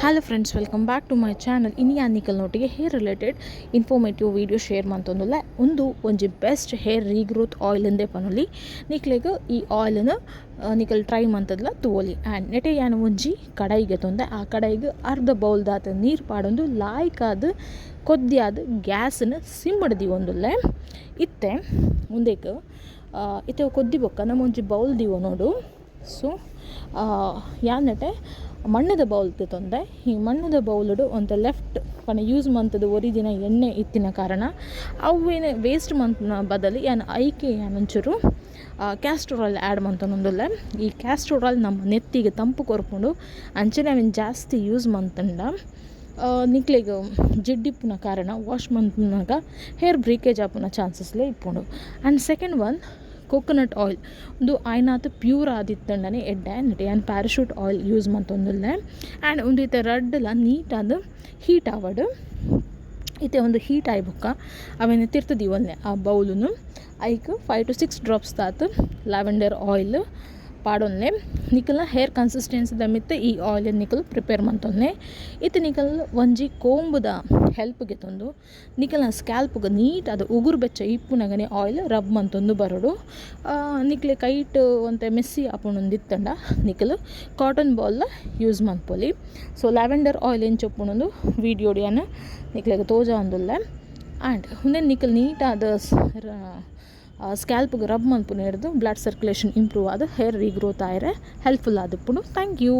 Hello friends, welcome back to my channel. ಇನಿ ನಿಕಲ್ನೊಟ್ಟಿಗೆ hair related informative video share ಮಂತೊಂದುಲ್ಲ. ಉಂದು ಒಂಜಿ best hair regrowth oil ಇಂದೇ ಪನೊಲಿ. ನಿಕ್ಲೆಗ್ ಈ ಆಯಿಲ್ನ್ ನಿಕಲ್ ಟ್ರೈ ಮಂತುದ್ಲ ತೂವೊಲಿ. ಆ್ಯಂಡ್ ನೆಟೆ ಯಾನ್ ಒಂಜಿ ಕಡಾಯಿಗೆ ತೊಂದೆ. ಆ ಕಡಾಯಿಗ್ ಅರ್ಧ ಬೌಲ್ ದಾತ್ ನೀರು ಪಾಡೊಂದು ಲಾಯ್ಕಾದ್ ಕೊದ್ಯಾದ್ ಗ್ಯಾಸ್ನ್ ಸಿಮ್ಮಡ್ ದೀವೊಂದುಲ್ಲೆ. ಇತ್ತೆ ಉಂದೆಕ್ ಇತ್ತೆ ಕೊದ್ದಿ ಬೊಕ್ಕ ನಮ ಒಂಜಿ ಬೌಲ್ ದೀವೊನೊಡು. ಸೊ ಯಾನ್ ನೆಟೆ ಮಣ್ಣುದ ಬೌಲ್ ತೊಂದೆ. ಈ ಮಣ್ಣುದ ಬೌಲುಡು ಒಂತೆ ಲೆಫ್ಟ್ ಪಂಡ ಯೂಸ್ ಮಂತುದು ಒರಿದಿನ ಎಣ್ಣೆ ಇತ್ತಿನ ಕಾರಣ ಅವ್ವೇನೆ ವೇಸ್ಟ್ ಮಂತುನ ಬದಲು ಯಾನ್ ಐಕೆ ಯಾನ್ ಒಂಚೂರು ಕ್ಯಾಸ್ಟರ್ ಆಯಿಲ್ ಆ್ಯಡ್ ಮಂತೊಂದುಲ್ಲೆ. ಈ ಕ್ಯಾಸ್ಟರ್ ಆಯಿಲ್ ನಮ್ಮ ನೆತ್ತಿಗೆ ತಂಪು ಕೊರ್ಪುಂಡು. ಅಂಚನೆ ಅವೆನ್ ಜಾಸ್ತಿ ಯೂಸ್ ಮಂತುಂಡ ನಿಕ್ಲೆಗ್ ಜಿಡ್ಡಿಪ್ಪುನ ಕಾರಣ ವಾಶ್ ಮನ್ಪುನಗ ಹೇರ್ ಬ್ರೇಕೇಜ್ ಆಪುನ ಚಾನ್ಸಸ್ಲೇ ಇಪ್ಪುಂಡು. And second one, coconut oil. ಉಂದು ಆಯ್ನಾತ್ ಪ್ಯೂರ್ ಆದಿತ್ತುಂಡನೆ ಎಡ್ಡೆ. ನೆಟೆ ಯಾನ್ ಪ್ಯಾರಾಶೂಟ್ ಆಯಿಲ್ ಯೂಸ್ ಮಂತೊಂದುಲ್ಲೆ. ಆ್ಯಂಡ್ ಉಂದು ಇತ್ತೆ ರಡ್ಡ್ಲ ನೀಟಾದ್ ಹೀಟ್ ಆವಡ್. ಇತ್ತೆ ಉಂದು ಹೀಟ್ ಆಯಿ ಬೊಕ್ಕ ಅವೆನ್ ತಿರ್ತ್ ದೀವೊನ್ಲೆ. ಆ ಬೌಲುನು ಐಕ್ 5 ಟು 6 ಡ್ರಾಪ್ಸ್ ದಾತ್ ಲ್ಯಾವೆಂಡರ್ ಆಯಿಲ್ ಪಾಡೊನ್ಲೆ. ನಿಕಲ್ನ ಹೇರ್ ಕನ್ಸಿಸ್ಟೆನ್ಸಿದ ಮಿತ್ತ್ ಈ ಆಯಿಲ್ ನಿಕುಲು ಪ್ರಿಪೇರ್ ಮಂತೊನ್ಲೆ. ಇತ್ತೆ ನಿಕಲ್ ಒಂಜಿ ಕೋಂಬುದ ಹೆಲ್ಪ್ ಗೆತೊಂದು ನಿಕಲ್ನ ಸ್ಕ್ಯಾಲ್ಪ್ಗ್ ನೀಟ್ ಆದ್ ಉಗುರು ಬೆಚ್ಚ ಇಪ್ಪುನಗನೆ ಆಯಿಲ್ ರಬ್ ಮಂತೊಂದು ಬರೊಡು. ನಿಕ್ಲೆ ಕೈಟ್ ಒಂತೆ ಮೆಸ್ಸಿ ಆಪುಂಡು ಇತ್ತಂಡ ನಿಕುಲು ಕಾಟನ್ ಬಾಲ್ ಯೂಸ್ ಮನ್ಪೊಲಿ. ಸೊ ಲ್ಯಾವೆಂಡರ್ ಆಯಿಲ್ ಎಂಚ ಉಪ್ಪುಂಡು ವೀಡಿಯೋಡ್ ಯಾನ್ ನಿಕ್ಲೆಗ್ ತೋಜಾವೊಂದುಲ್ಲೆ. ಆ್ಯಂಡ್ ಉಂದೆನ್ ನಿಕುಲು ನೀಟಾದ್ ಸ್ಕ್ಯಾಲ್ಪ್ಗ್ ರಬ್ ಮನ್ಪುನೆರ್ದ್ ಬ್ಲಡ್ ಸರ್ಕ್ಯುಲೇಷನ್ ಇಂಪ್ರೂವ್ ಆದ್ ಹೇರ್ ರೀಗ್ರೋತ್ ಆಯೆರೆ ಹೆಲ್ಪ್ಫುಲ್ ಆದಿಪ್ಪುಂಡು. Thank you.